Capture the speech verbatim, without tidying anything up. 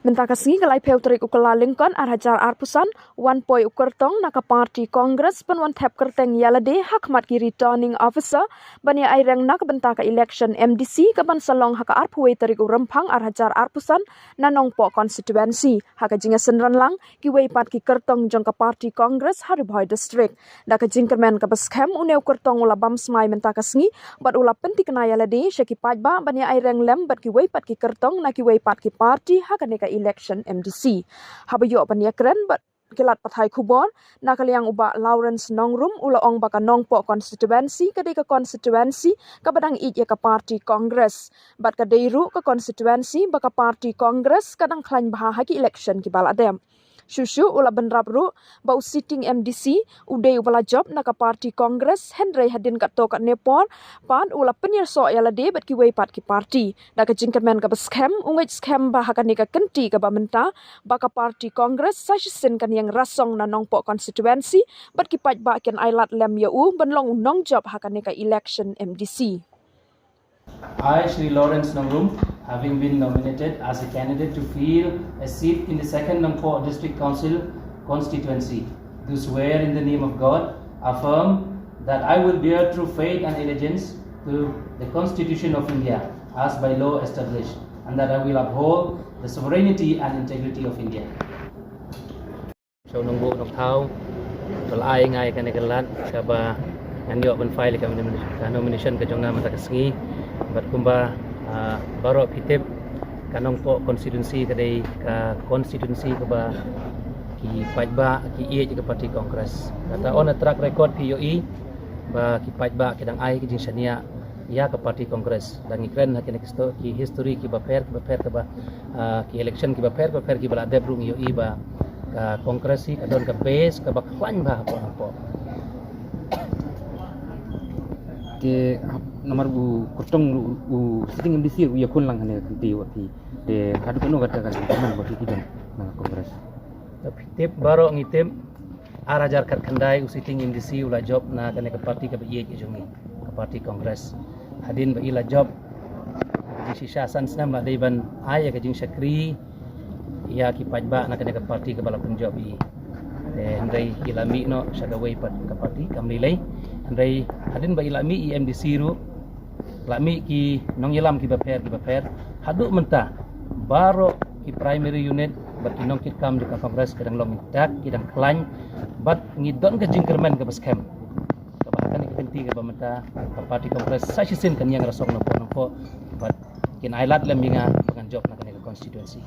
Mynta ka sngi ka laiphew tarik u Kyllalyngkot ar hajar arphew san, wan poi u kyrtong na ka party Congress ban wan thep kyrteng ïa lade ha khmat ki returning officer ban ïa aireng na ka bynta ka election M D C ka ban sa long ha ka arphew wei tarik u Rymphang ar hajar arphew san na Nongpoh constituency. Ha ka jingïasynran lang kiwei pat ki kyrtong jong ka party Congress ha Ri Bhoi District. Da ka jingkyrmen kaba skhem, une u kyrtong u la bam smai mynta ka sngi bad u la pynthikna ïa lade sha ki paidbah ban ïa aireng lem bad kiwei pat ki kyrtong na kiwei pat ki party ha kane ka election M D C. Haba ïoh ban ïakren bad ki lad pathai khubor, na ka liang u Bah Lawrence Nongrum u la ong ba ka Nongpoh constituency ka dei ka constituency kaba dang ïeit ïa ka party Congress bad ka dei ruh ka constituency ba ka party Congress ka dang khlaiñ bha ha ki election kiba la dep. Shuh shuh u la bynrap ruh ba u sitting M D C u dei uba la jop na ka party Congress, hynrei hadien katto katne por pat u la pynïasoh ïa lade bad kiwei pat ki party. Da ka jingkyrmen kaba skhem, u ngeit skhem ba ha kane ka kynti kaba mynta ba ka party Congress sa shisien kan ïeng rasong na Nongpoh constituency bad ki paidbah kin ailad lem ïa u ban long u nongjop ha kane ka election M D C. I, Shri Lawrence Nongrum, having been nominated as a candidate to fill a seat in the second Nongpoh District Council constituency, do swear in the name of God, affirm that I will bear true faith and allegiance to the Constitution of India as by law established, and that I will uphold the sovereignty and integrity of India. Sha u nongbuh nongthaw, ba la ai nga ïa kane ka lad kaba ngan ïoh ban file ïa ka nomination, ka nomination ka jong nga mynta ka sngi. Bad kumba, ah, baroh phi tip, ka Nongpoh constituency ka dei ka constituency kaba ki paidbah ki ïeit ïa ka party Congress. Kata on a track record phi ïohi ba ki paidbah ki dang ai ki jingshaniah ïa ka party Congress. Dang ngi kren ha kine ki sto-, ki history kiba pher, kiba pher kaba, ah, ki election kiba pher, kiba pher kiba la dep ruh ngi ïohi ba ka Congress hi ka don ka base kaba khlaiñ bha hapoh Nongpoh. Te hap-, namar u kyrtong u, u sitting M D C u ïakhun lang hangne ka kynti wat phi. Te haduh katno kata ka jingkyrmen ba phi ki don na ka Congress? Te phi tip baroh ngi tip, ar hajar khatkhyndai u sitting M D C u la jop na kane ka party kaba ïeit ka jong ngi, ka party Congress. Hadien ba i la jop, ka jingshisha san snem la dei ban ai ïa ka jingshakri ïa ki paidbah na kane ka party kaba la pynjop ïa i. Te hynrei i la mih noh sha kawei pat ka party kam lei lei. Hynrei hadien ba i la mih i M D C ruh, la mih ki nongïalam kiba pher kiba pher. Haduh mynta baroh ki primary unit bad ki nongkitkam jong ka Congress ki dang long intact, ki dang khlaiñ, bad ngi don ka jingkyrmen kaba skhem kaba ha kane ka kynti kaba mynta ka party Congress sa shisien kan ïeng rasong Nongpoh Nongpoh bad kin ailad lem ïa nga ba ngan jop na kane ka constituency.